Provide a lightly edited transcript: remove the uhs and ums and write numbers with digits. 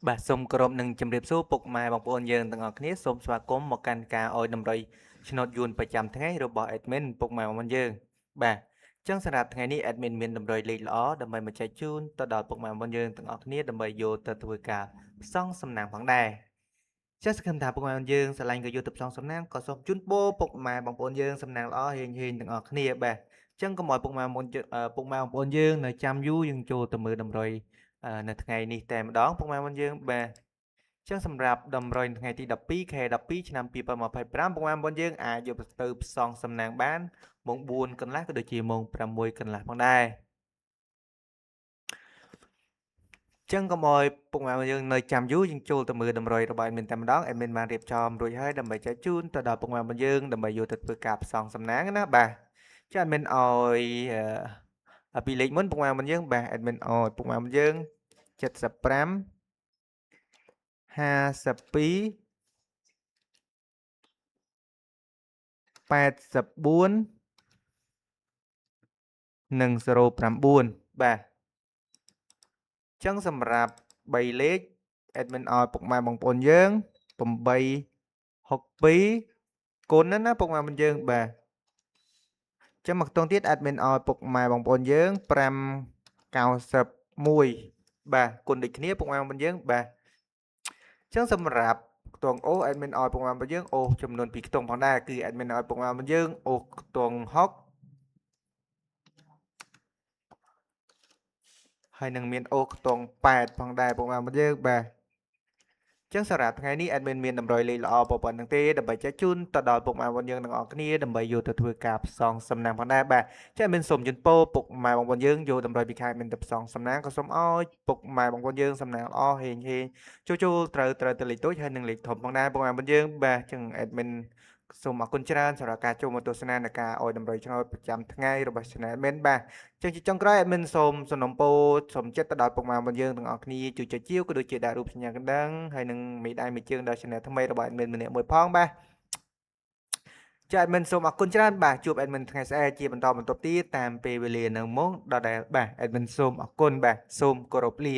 បាទសូមគោរពនិងជម្រាបសួរពុកម៉ែបងប្អូនយើងទាំងអស់គ្នាសូមស្វាគមន៍មកកាន់ការអោយតម្រុយឆ្នោតយួនប្រចាំថ្ងៃរបស់ admin ពុកម៉ែបងប្អូនយើងបាទអញ្ចឹងសម្រាប់ថ្ងៃនេះ admin មានតម្រុយលេខល្អដើម្បីមកចែកជូនទៅដល់ពុកម៉ែបងប្អូនយើងទាំងអស់គ្នាដើម្បីយកទៅធ្វើការផ្សងសំណាងផងដែរចាសសង្ឃឹមថាពុកម៉ែបងប្អូនយើងស្រឡាញ់ក៏យកទៅផ្សងសំណាងក៏សូមជូនពរពុកម៉ែបងប្អូនយើងសំណាងល្អហេងហេងទាំងអស់គ្នាបាទអញ្ចឹងកុំឲ្យពុកម៉ែបងប្អូនពុកម៉ែបងប្អូនយើងនៅចាំយូរយើងចូលទៅមើលតម្រុយនៅថ្ងៃនេះតែម្ដងពុកម៉ែបងប្អូនយើងបាទអញ្ចឹងសម្រាប់តម្រុយថ្ងៃទី12ខែ12ឆ្នាំ2025ពុកម៉ែបងប្អូនយើងអាចយកទៅផ្សងសំណាងបានម៉ោង4កន្លះក៏ដូចជាម៉ោង6កន្លះផងដែរចឹងកុំឲ្យពុកម៉ែបងយើងនៅចាំយូរយើងចូលទៅមើលតម្រុយរបស់ admin តែម្ដង admin បានរៀបចំរួចហើយដើម្បីចែកជូនទៅដល់ពុកម៉ែបងយើងដើម្បីយកទៅធ្វើការផ្សងសំណាងណាបាទចា admin ឲ្យពីលេខមុនពុកម៉ែបងយើងបាទ admin ឲ្យពុកម៉ែបងយើង75 52 84និង09បាទអញ្ចឹងសម្រាប់3លេខ admin ឲ្យពុកម៉ែបងប្អូនយើង862គុណណាពុកម៉ែបងយើងបាទអញ្ចឹងមកខ្ទង់ទៀត admin ឲ្យពុកម៉ែបងប្អូនយើង591បាទគុណដូចគ្នាពុកម៉ែបងប្អូនយើងបាទអញ្ចឹងសម្រាប់ខ្ទង់អូ admin ឲ្យពុកម៉ែបងប្អូនយើងអូចំនួន2ខ្ទង់ផងដែរគឺ admin ឲ្យពុកម៉ែបងប្អូនយើងអូខ្ទង់6ហើយនឹងមានអូខ្ទង់8ផងដែរពុកម៉ែបងប្អូនយើងបាទចឹងសម្រាប់ថ្ងៃនេះ admin មានតម្រុយលេខល្អប៉ុណ្្នឹងទេដើម្បីចែកជូនទៅដល់ពុកម៉ែបងប្អូនយើងទាំងអស់គ្នាដើម្បីយកទៅធ្វើការផ្សងសំណាងផងដែរបាទចា admin សូមជូនពរពុកម៉ែបងប្អូនយើងយកតម្រុយពីខាង admin ទៅផ្សងសំណាងក៏សូមឲ្យពុកម៉ែបងប្អូនយើងសំណាងល្អហេងហេងចូលចូលត្រូវត្រូវទៅលេខតូចហើយនិងលេខធំផងដែរពុកម៉ែបងប្អូនយើងបាទចឹង admin សូមអរគុណច្រើនសម្រាប់ការចូលមកទស្សនានៃការអោយតម្រុយឆ្នោតប្រចាំថ្ងៃរបស់ Channel Admin បាទចឹងជាចុងក្រោយ Admin សូមសំណូមពរសូមចិត្តទៅដល់ពុកម៉ែបងប្អូនយើងទាំងអស់គ្នាជួយចុចជាវក៏ដូចជាដាក់រូបសញ្ញាកណ្ដឹងហើយនិងមេដៃមេជើងដល់ Channel ថ្មីរបស់ Admin ម្នាក់មួយផងបាទចា Admin សូមអរគុណច្រើនបាទជួប Admin ថ្ងៃស្អែកជាបន្តបន្ទាប់ទៀតតាមពេលវេលានៅម៉ោងដដែលបាទ Admin សូមអរគុណបាទសូមគោរពលា